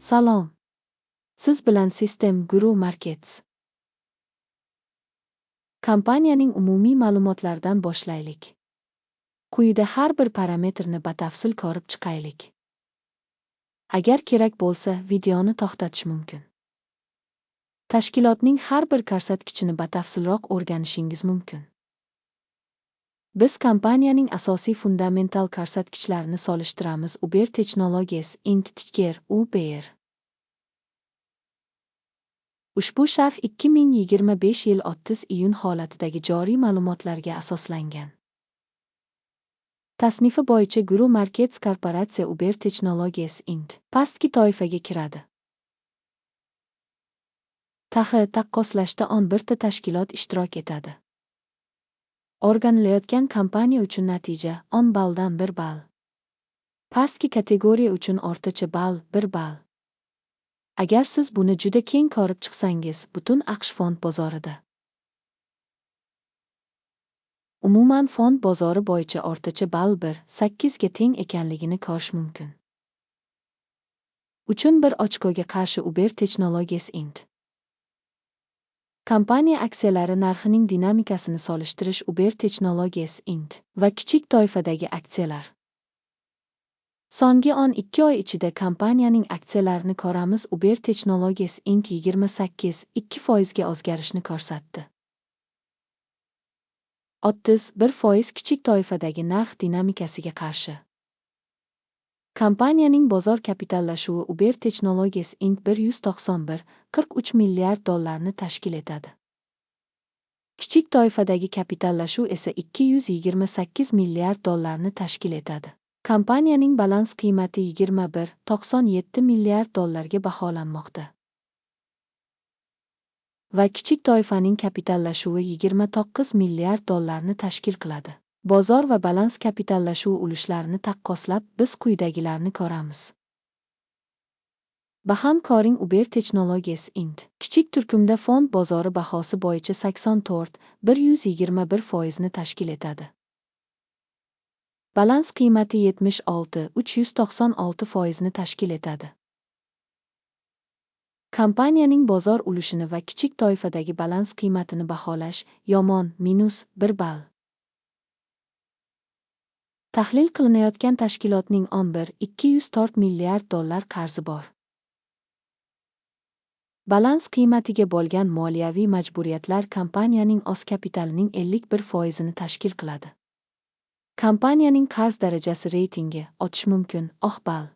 Salom. Siz bilan System Guru Markets. Kompaniyaning umumiy ma'lumotlaridan boshlaylik. Quyida har bir parametrni batafsil ko'rib chiqaylik. Agar kerak bo'lsa, videoni to'xtatish mumkin. Tashkilotning har bir ko'rsatkichini batafsilroq o'rganishingiz mumkin. Biz kompaniyaning asosiy fundamental ko'rsatkichlarini solishtiramiz. Uber Technologies Inc. Ticker UBR. Ushbu sharh 2025 yil 30 iyun holatidagi joriy ma'lumotlarga asoslangan. Tasnifi bo'yicha Guru Markets korporatsiya Uber Technologies Inc. pastki toifaga kiradi. TH taqqoslashda 11 ta tashkilot ishtirok etadi. O'rganilayotgan kompaniya uchun natija 10 balldan 1 ball. Pastki kategoriya uchun o'rtacha ball 1 ball. Agar siz buni juda keng ko'rib chiqsangiz, butun AQSh fond bozorida, umuman fond bozori bo'yicha o'rtacha ball 1.8 ga teng ekanligini ko'rish mumkin. Uchun bir ochkoga qarshi Uber Technologies Inc. Kompaniya aksiyalari narxining dinamikasini solishtirish Uber Technologies Inc. va kichik toifadagi aksiyalar. So'nggi 12 oy ichida kompaniyaning aksiyalarini ko'ramiz. Uber Technologies Inc. 28,2% ga o'zgarishni ko'rsatdi. 31% kichik toifadagi narx dinamikasiga qarshi. Kompaniyaning bozor kapitallashuvi Uber Technologies Inc. 191,43 milliard dollarni tashkil etadi. Kichik toifadagi kapitallashuv esa 228 milliard dollarni tashkil etadi. Kompaniyaning balans qiymati 21,97 milliard dollarga baholanmoqda. Va kichik toifaning kapitallashuvi 29 milliard dollarni tashkil qiladi. Bozor va balans kapitallashuvi ulushlarini taqqoslab, biz quyidagilarni ko'ramiz. Baham ko'ring Uber Technologies Inc. Kichik turkumda fond bozori bahosi bo'yicha 84,121% ni tashkil etadi. Balans qiymati 76,396% ni tashkil etadi. Kompaniyaning bozor ulushini va kichik toifadagi balans qiymatini baholash yomon -1 ball. Tahlil qilinayotgan tashkilotning 11,204 milliard dollar qarzi bor. Balans qiymatiga bo'lgan moliyaviy majburiyatlar kompaniyaning o'z kapitalining 51% ni tashkil qiladi. Kompaniyaning qarz darajasi reytingi otish mumkin 0 ball.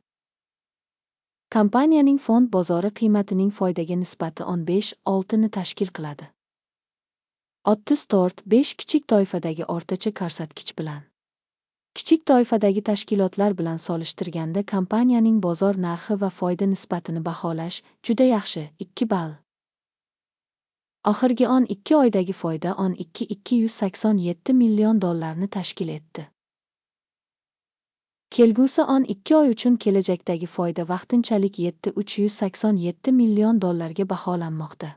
Kompaniyaning fond bozori qiymatining foydaga nisbati 15,6 ni tashkil qiladi. 34,5 kichik toifadagi o'rtacha ko'rsatkich bilan. Kichik toifadagi tashkilotlar bilan solishtirganda kompaniyaning bozor narxi va foyda nisbatini baholash juda yaxshi 2 ball. Oxirgi 12 oydagi foyda 12,287 million dollarni tashkil etdi. Kelgusi 12 oy uchun kelajakdagi foyda vaqtinchalik 7,387 million dollarga baholanmoqda.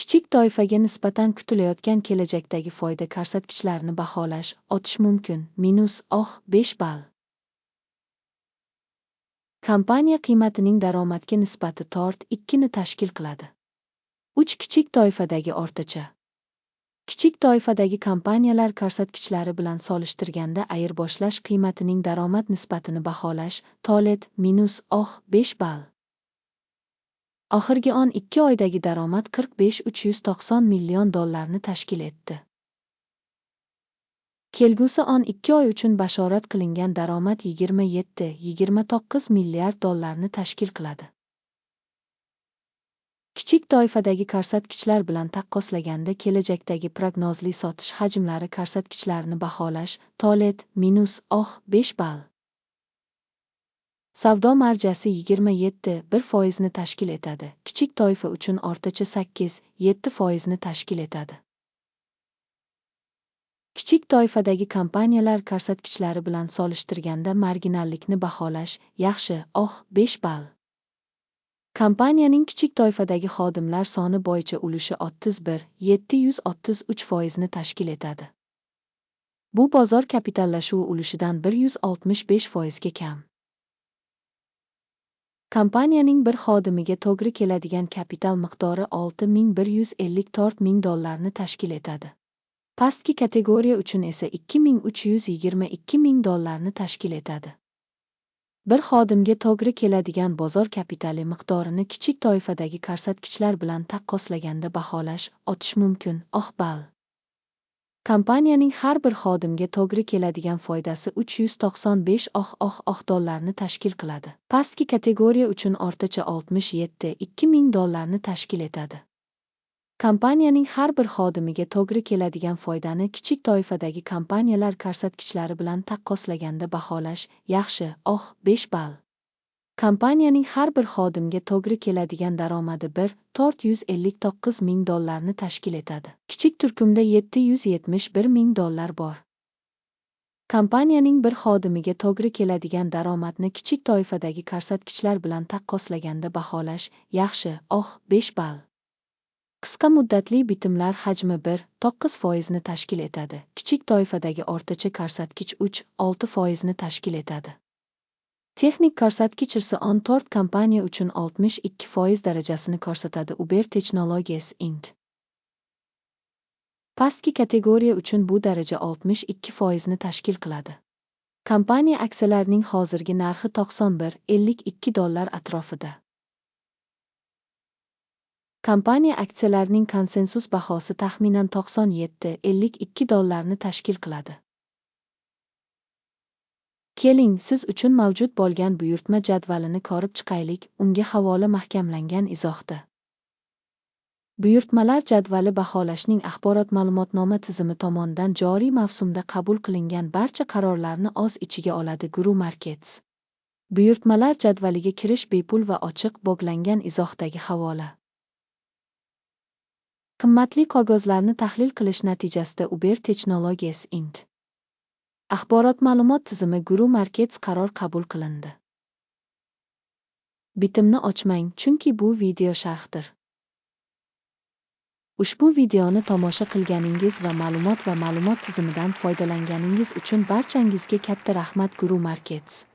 Kichik toifaga nisbatan kutilayotgan kelajakdagi foyda ko'rsatkichlarini baholash otish mumkin -5 ball. Kompaniya qiymatining daromadga nisbati 4,2 ni tashkil qiladi. 3 kichik toifadagi o'rtacha. Kichik toifadagi kompaniyalar ko'rsatkichlari bilan solishtirganda ayirboshlash qiymatining daromad nisbatini baholash tolet -5 ball. Oxirgi 12 oydagi daromad 45,390 million dollarni tashkil etdi. Kelgusi 12 oy uchun bashorat qilingan daromad 27,29 milliard dollarni tashkil qiladi. Kichik toifadagi ko'rsatkichlar bilan taqqoslaganda kelajakdagi prognozli sotish hajmlari ko'rsatkichlarini baholash tolet -5 ball. Savdo marjasi 27,1% ni tashkil etadi. Kichik toifa uchun o'rtacha 8,7% ni tashkil etadi. Kichik toifadagi kompaniyalar ko'rsatkichlari bilan solishtirganda marginallikni baholash yaxshi 5 ball. Kompaniyaning kichik toifadagi xodimlar soni bo'yicha ulushi 31,733% ni tashkil etadi. Bu bozor kapitallashuvi ulushidan 165% ga kam. Kompaniyaning bir xodimiga to'g'ri keladigan kapital miqdori 6154 ming dollarni tashkil etadi. Pastki kategoriya uchun esa 2322 ming dollarni tashkil etadi. Bir xodimga to'g'ri keladigan bozor kapitali miqdorini kichik toifadagi ko'rsatkichlar bilan taqqoslaganda baholash otish mumkin. Oh ball. Kompaniyaning har bir xodimga to'g'ri keladigan foydasi 395 oh dollarni tashkil qiladi. Pastki kategoriya uchun o'rtacha 67,2 ming dollarni tashkil etadi. Kompaniyaning har bir xodimiga to'g'ri keladigan foydani kichik toifadagi kompaniyalar ko'rsatkichlari bilan taqqoslaganda baholash yaxshi, oh, 5 ball. Kompaniyaning har bir xodimga to'g'ri keladigan daromadi 1,459 ming dollarni tashkil etadi. Kichik turkumda 771 ming dollar bor. Kompaniyaning bir xodimiga to'g'ri keladigan daromadni kichik toifadagi ko'rsatkichlar bilan taqqoslaganda baholash yaxshi, oh, 5 ball. Qisqa muddatli bitimlar hajmi 1,9% ni tashkil etadi. Kichik toifadagi o'rtacha ko'rsatkich 3,6% ni tashkil etadi. Texnik ko'rsatkich RSI 14 kompaniya uchun 62% darajasini ko'rsatadi Uber Technologies Inc. Pastki kategoriya uchun bu daraja 62% ni tashkil qiladi. Kompaniya aksiyalarining hozirgi narxi 91,52 dollar atrofida. Kompaniya aksiyalarining konsensus bahosi taxminan 97,52 dollarni tashkil qiladi. Keling, siz uchun mavjud bo'lgan buyurtma jadvalini ko'rib chiqaylik, unga havola mahkamlangan izohda. Buyurtmalar jadvali baholashning axborot ma'lumotnoma tizimi tomonidan joriy mavsumda qabul qilingan barcha qarorlarni o'z ichiga oladi Guru Markets. Buyurtmalar jadvaliga kirish bepul va ochiq bog'langan izohdagi havola. Qimmatli qog'ozlarni tahlil qilish natijasida Uber Technologies Inc. Axborot ma'lumot tizimi Guru Markets qaror qabul qilindi. Bitimni ochmang, chunki bu video sharhdir. Ushbu videoni tomosha qilganingiz va ma'lumot tizimidan foydalanganingiz uchun barchangizga katta rahmat Guru Markets.